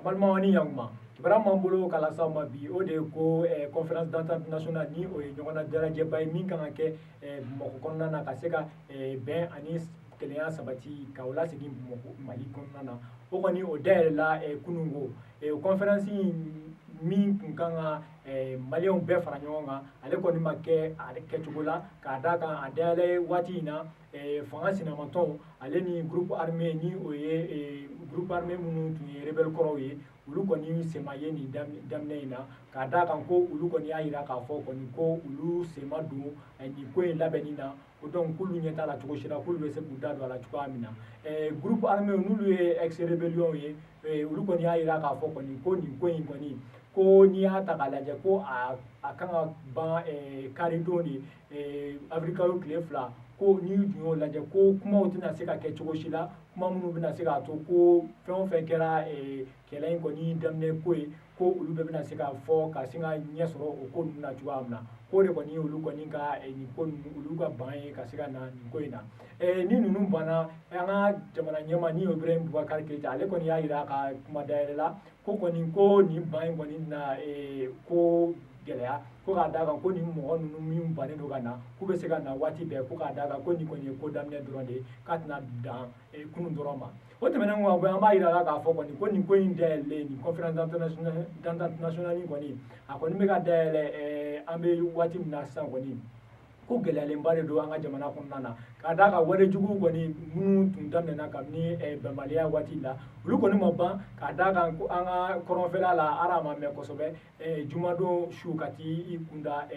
An balimaw, ni ɲankuma. Kibaruya m'an bolo k'a lase aw ma bi, o de ye ko conférence d'entente nationale, ni o ye ɲɔgɔnna dalajɛba ye min kan ka kɛ Bamakɔ kɔnɔna na, ka se ka bɛn ani kelenya sabati ka o lasegin Bamakɔ, Mali kɔnɔna na. O kɔni, o dayɛlɛla kununko. O conférence in min tun kan ka Maliyɛnw bɛɛ fara ɲɔgɔn kan, ale kɔni ma kɛ a kɛcogo la, k'a d'a kan a dayɛlɛ waati in na, fanga sinamatɔnw ale ni groupe armé, ni o ye groupe armé minnu tun ye rebelle kɔrɔw ye, olu kɔni sen ma ye nin daminɛ in na, k'a d'a kan ko olu kɔni y'a jira k'a fɔ kɔni ko olu sen ma don nin ko in labɛnni na. Ko donc k'olu ɲɛ t'a la cogo si la k'olu bɛ se k'u da don a la cogoya min na. Groupe armé, n'olu ye ex rébellion ye, olu kɔni y'a jira k'a fɔ kɔni ko nin ko in kɔni, ko n'i y'a ta k'a lajɛ, ko a kan ka ban karidon de, avril kalo tile 2. Ko n'i dun y'o lajɛ, ko kumaw tɛna se ka kɛ cogo si la, kuma minnu bɛna se k'a to ko fɛn o fɛn kɛra kɛlɛ in kɔni daminɛ ko ye, ko olu bɛɛ bɛna se ka fɔ ka se ka ɲɛ sɔrɔ o ko ninnu na cogoya min na. K'o de kɔni olu kɔni ka nin ko ninnu, olu ka ban ye ka se ka na nin ko in na. Ni ninnu banna, an ka jamana ɲɛmaa, ni Ibrahim Boubacar Keïta, ale kɔni y'a jira a ka kuma dayɛlɛ la ko kɔni ko nin ban in kɔni na ko gɛlɛya, ko k'a d'a kan ko nin mɔgɔ ninnu min bannen don ka na, k'u bɛ se ka na waati bɛɛ, ko k'a d'a kan ko nin kɔni ye ko daminɛ dɔrɔn de ye, k'a tɛna dan kunun dɔrɔn ma. O tɛmɛnen kɔ ka bɔ yen, an b'a yira la k'a fɔ kɔni ko nin ko in dayɛlɛlen, nin conférence d'entente nationale kɔni, a kɔni bɛ ka dayɛlɛ an bɛ waati min na sisan kɔni, ko gɛlɛyalenba de don an ka jamana kɔnɔna na, k'a d'a kan wale jugu kɔni minnu tun daminɛna kabini bɛnbaliya waati la, olu kɔni ma ban, k'a d'a kan ko an ka kɔrɔnfɛla la, hali a ma mɛn kosɛbɛ, jumadon su ka t'i kunda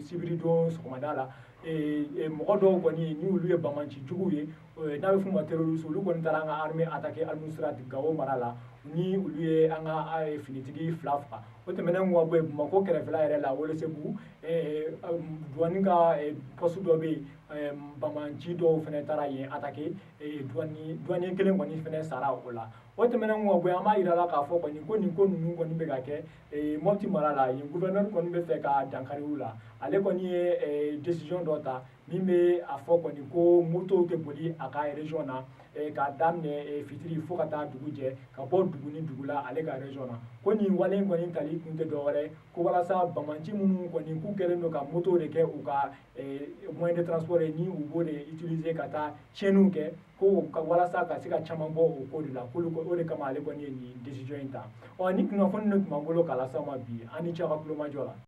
sibiridon sɔgɔmada la, mɔgɔ dɔw kɔni, ni olu ye banbanci juguw ye, n'a bɛ f'u ma terroriste, olu kɔni taara an ka armée attaquer Almousrat, Gawo mara la, ni olu ye an ka finitigi 2 faga. O tɛmɛnen kɔ ka bɔ yen, Bamakɔ kɛrɛfɛla yɛrɛ la, Welesebugu, douane ka poste dɔ bɛ yen, banbanci dɔw fana taara yen attaquer, douanier kelen kɔni fana sara o la. O tɛmɛnen kɔ ka bɔ yen, an b'a yira la k'a fɔ kɔni ko nin ko ninnu kɔni bɛ ka kɛ Mopti mara la yen, gouverneur kɔni bɛ fɛ ka dankari u la. Ale kɔni ye décision dɔ ta min bɛ a fɔ kɔni ko motow tɛ boli a ka région na k'a daminɛ fitiri fo ka taa dugu jɛ, ka bɔ dugu ni dugu la ale ka région na. Ko nin wale in kɔni tali kun tɛ dɔwɛrɛ ko walasa banbanci minnu kɔni k'u kɛlen don ka moto de kɛ u ka moyen de transport ye, ni u b'o de utiliser ka taa tiɲɛniw kɛ, ko ka walasa ka se ka caman bɔ o ko de la. K'olu o de kama ale kɔni ye nin décision in ta. Ɔ, ni kunnafoni de tun b'an bolo k'a lase aw ma bi. An ni ce aw ka tulomajɔ la.